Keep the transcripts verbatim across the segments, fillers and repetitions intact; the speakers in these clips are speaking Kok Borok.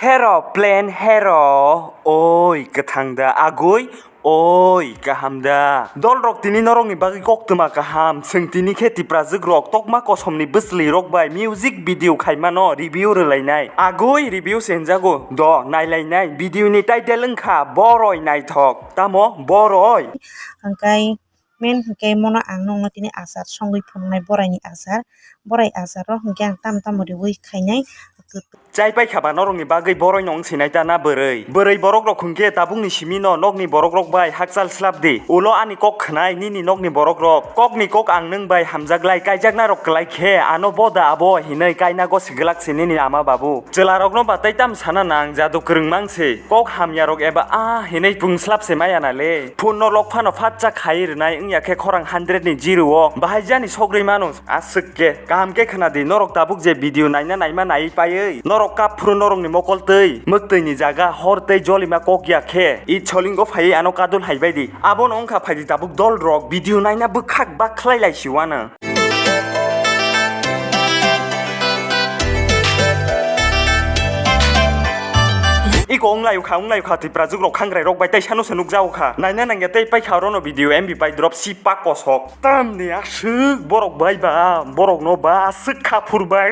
Hero, plain hero, oi, kwthang da, agoi, oi, kaham da. Dol rok tini norok ni bagwi koktwma kaham, chwng tini khe Tiprajwk rok tokma kosom ni bwchwlwi rok bai music video khai mano review rwlainai. Agoi review se hwnjago, do, nailainai, video ni title wngkha Boroi Naithok, tamo Boroi. Hwnkhe, Men hwnkhe mono ang nokno tini achar songwi phunuknai boraini achar. Borai acharo hwnkhe ang tamo tamo riui khainai. Chai paikha ba norokni bagwi boroino wng sinai ta na bwrwi? Bwrwi borok rok hwnkhe tabukni simi no nokni borok rok bai hakchal slap di. Ulo ani kok khwnai nini nokni borok rok. Kokni kok ang nwng bai hamjak lai kaijakna rok kwlai khe ano bo da abo hinwi kaina gosi glak se nini ama babu. Chwla rokno ba tei tam sana nang jadu kwrwng mang se. Kok hamya rok eba a hinwi pung slap se maya na le. Phone no lok phano phatsa khai rwnai wngya khe khorang hundred ni zero o bahai jani sogri mano. Aswk khe kaham khe khna di, norok tabuk je video naina naima nai paiwi norok kap phuru norok ni mokol twi mwktwi ni jaga hor tei jolima kok ya khe i cholingo phaiwi ano kadul hai bai di. Abono wngkha phai di tabuk dol rok video naina bwkhak bak khlai lai si wano. Iko wnglaio kha, wnglaio kha, Tiprajwk rok khangrai rok bai tei sano se nukjago kha. Naina nangya tei paikha orono video M B pai drop si pa kosok. Tamni aswk borok bai ba, borok no ba aswk kha phur bai.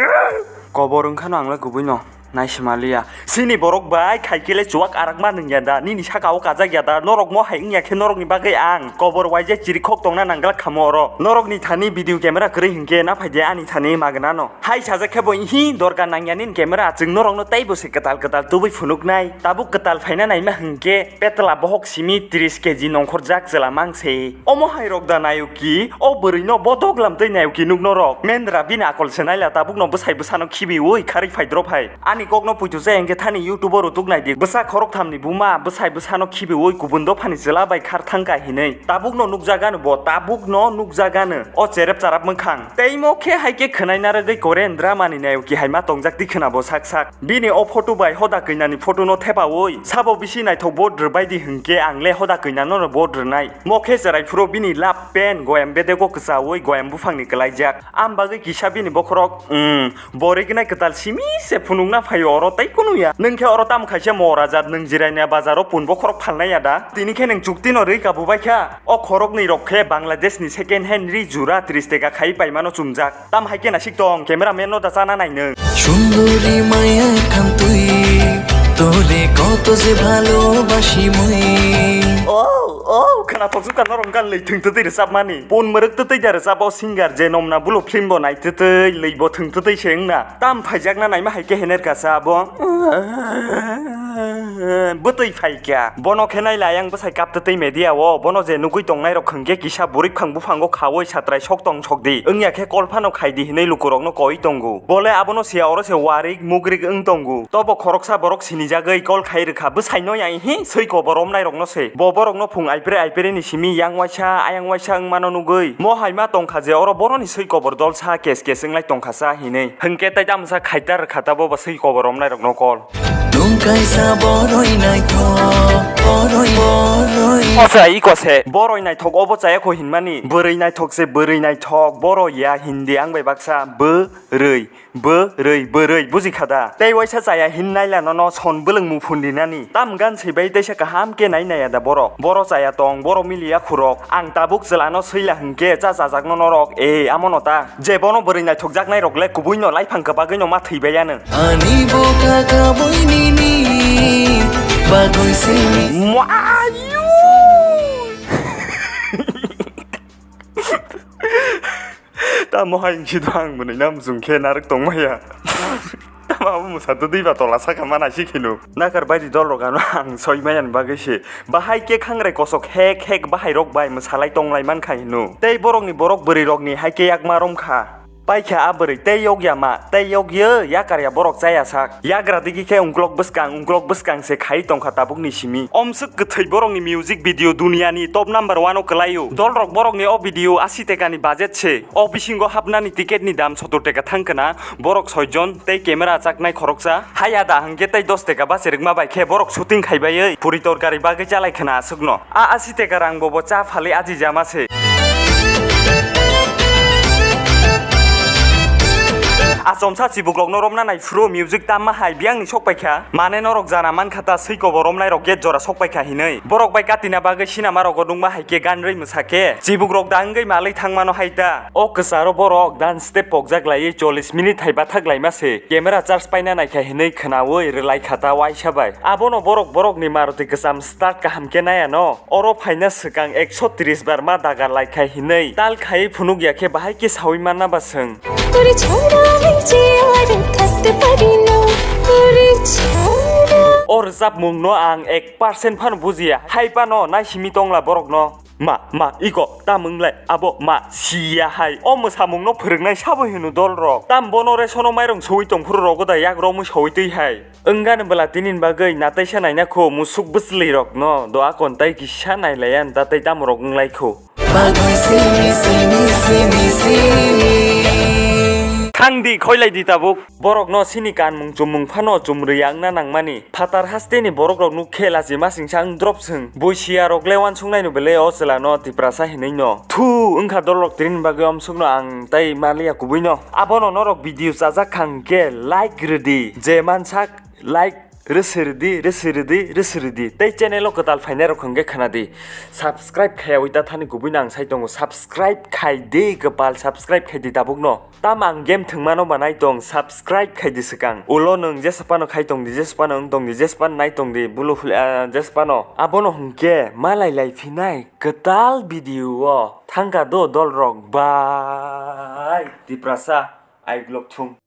Kobor wngkhano ang le kubui no. Naisimaliya. Sini borok bai khaikele chuwak arakma nungya da? Nini saka o kajak ya da? Norok mo hai wngya khe norok ni bagwi ang kobor waijak chirikhok tongna nangglak khamo oro. Norok ni thani video camera kwrwi hinkhe na phaidi ani thani magna no. Hai sajak khe bo hi dorkar nangya nini camera, chwng norok no teibo se kwtal kwtal tubui phunuknai. Tabuk kwtal phaina naima hinkhe petla bohok simi tris K G nongkhorjak chwla mang se. Omo hai rok da nayo ki, o bwrwi no bodok lam tei nayo ki nuk norok. Mendra bini akol se naila tabuk no bwsai bwsano khibiui kharwi phai drop hai. Ani kok no puitu se hwnkhe thani YouTube o rutuk nai di. Bwsa khorok tham ni buma bwsai bwsano khibiui kubun dopha ni chwla bai khar thang ka hinwi. Tabuk no nukjagano bo, tabuk no nukjagano. O cherep charap mwkhang. Tei mo khe hai khe khwnai narwgwi Korean drama ni nayo ki hai ma tongjak ti khwna bo sak sak. Bini o photo bai hoda kwnani photo no thepaui sabo bisi naithok vote rwbai di hwnkhe ang le hoda kwnano no vote rwnai. Mo khe cherai phuru bini lap pen goyam bedego kwchaui goyam buphang ni kwlaijak. Am bagwi kisa bini bokhorok, um, bo riknai kwtal simi se phunukna phaio oro tei kunu ya. Nwng khe oro tamo khaisa mo rajat nwng Jirania bazaro pun bokhorok phalnai ya da? Tini khe nwng chukti no rwi kabubai kha. O khoroknwi rok khe Bangladesh ni second hand ri jura tris teka khai paimano chumjak. Tam hai khe nasik tong, camera man no da chana nai nwng. সুন্দরী মায়ার খান তুই, তোরে কত যে ভালোবাসি মুই। Oh, oh, khwna thok sukha norok wngkha lwi thwng twtwi rwchapmani. Pun mwrwk twtwi da rwchap o singer je nomna bulo film bo nai twtwi lwi bo thwng twtwi se wngna. Tam phaijakna naima hai khe hener kasa abo. Bwtwi phai kya. Bono khe nai lai ang bwsai kap twtwi media o. Bono je nugwi tongnai rok hwnkhe kisa bwrwi phang buphango khaui satrai sok tong sok di. Wngya khe kol phano khai di hinwi lukurokno koi tongo. Bole abono siya oro se warik mugrik wng tongo. Tobo khoroksa borok sinijagwi kol khai rwkha bwsai no yang hi swi kobor romnai rokno se. Bo borokno phung aipre aipre ni simi yang waisa ayang waisa wngmano nugwi. Mo hai ma tongkha je oro boroni swi kobor dolsa kes kes wnglai tongkha sa hinwi. Hwnkhe tai tamsa khaita rwkha tabo bo swi kobor romnai rokno kol. Nung kaisa boroi naithok, boroi, boroi. Osa iko se, boroi naithok obo chaya kho hinmani. Bwrwi naithok se, bwrwi naithok, boroi ya hindi ang bai baksa, bwrwi, bwrwi, bwrwi, buji kha da? Tei waisa chaya hin naila nono son bwlwng muphun rinani. Tam gan se bai teisa kaham khe nai naiya da borok. Boro chaya tong, boro miliya khurok. Ang tabuk chwlano swila hwnkhe cha chajakno norok, e, amono ta. Je bono bwrwi naithokjaknai rok le kubui no laiphang kwbagwi no ma thwi bai ano. Ani boka kabui nini bagwi se. Mwayu! Tamo hai wngsi do ang mwnwi na mchung khe narwk tong maya. Tamo abo mwsa twtwi ba tola saka mana si kheno. Nakar baidi dol rok ano ang soi maya ni bagwi se. Bahai khe khangrai kosok hek hek bahai rok bai mwsalai tonglai mankha hino. Tei borok ni borok bwrwi rok ni hai khe yakma romkha. Paikha a bwrwi tei yokya ma, tei yokya yakar ya borok chaya sak. Yagra digi khe ungklok bwskang, ungklok bwskang se khai tongkha tabuk ni simi. Omswk kwthwi borok ni music video dunia ni top number one o kwlai o. Dol rok borok ni o video asi teka ni budget se. O bisingo hapnani ticket ni dam sottor teka thang khna, borok soi jon tei camera chaknai khoroksa. Haya da hwnkhe tei dos teka bachirwkma bai khe borok shooting khai baiwi puri torkari bagwi chalai khna aswkno. A asi teka rang bo bo cha phali aji jama se. Achomsa chibukrokno romna naiphuru music tamma hai biyangni sokpaikha. Mane norok jana mankha ta swikobo romnairok gate jora sokpaikha hinwi. Borok bai katina bagwi sinamarogo nukma hai khe ganrwi mwsa khe chibukrok da wngwi malwi thangmano hai ta. O kwcharo borok dance step pokjak laiwi chollish minute hai bathak laima se. Camera charge paina naikha hinwi khwnawi rwlaikha ta waisa bai. Abono borok borokni Maruti kwcham start kaham khe naiano. Oro phaina swkang ekso tris bar ma dagar laikha hinwi tal khaiwi phunuk ya khe bahai khe sawi manna ba chwng. Turi chhara hai je aru khat pari no, turi chhara. O rwchapmungno ang ek percent phano bujiya, hai phano naisimi tongla borokno. Ma, ma, iko, tam wnglai, abo ma, siya hai. O mwsamungno phwrwngnai sabo hino dolrok. Tam bono resono mairung sowi tongphuru rogo da yak romwi sowi twi hai. Wngani bwla tinini bagwi nataisa naina kho musuk bwchwlwi rokno do akon tai kisa nailaiya da tai tamo rok wnglai kho. Bagwi simi, simi, simi, simi. Thangdi, khoilai di tabuk. Borokno sini kanmung chummung phano chumrwi wngna nangmani. Phatar hasteni borokrokno khe lachi masingsa wng drop swng. Buisiya rokle wansuknaino belai o chwlano Tiprasa hinwi no. Thu, wngkha dolrok tini bagwi omsukno ang tai maliya kubui no. Abono norok video chajak kha hwnkhe like rwdi. Je mansak like rwswrwdi, rwswrwdi, rwswrwdi. Tei channel o kwtal phainai rok hwnkhe khwnadi. Subscribe khaiyawi ta thani kubui no ang sai tongo. Subscribe khaidi kwpal, subscribe khaidi tabuk no. Tam ang game thwngmano ba nai tong, subscribe khaidi swkang. Ulo nwng jesa phano khai tongdi, jesa phano wng tongdi, jesa phano nai tongdi, bulu hwle, ah, jesa phano. Abono hwnkhe malai lai phinai kwtal video o thangka do dolrok bai. Tiprasa, I vlog thung.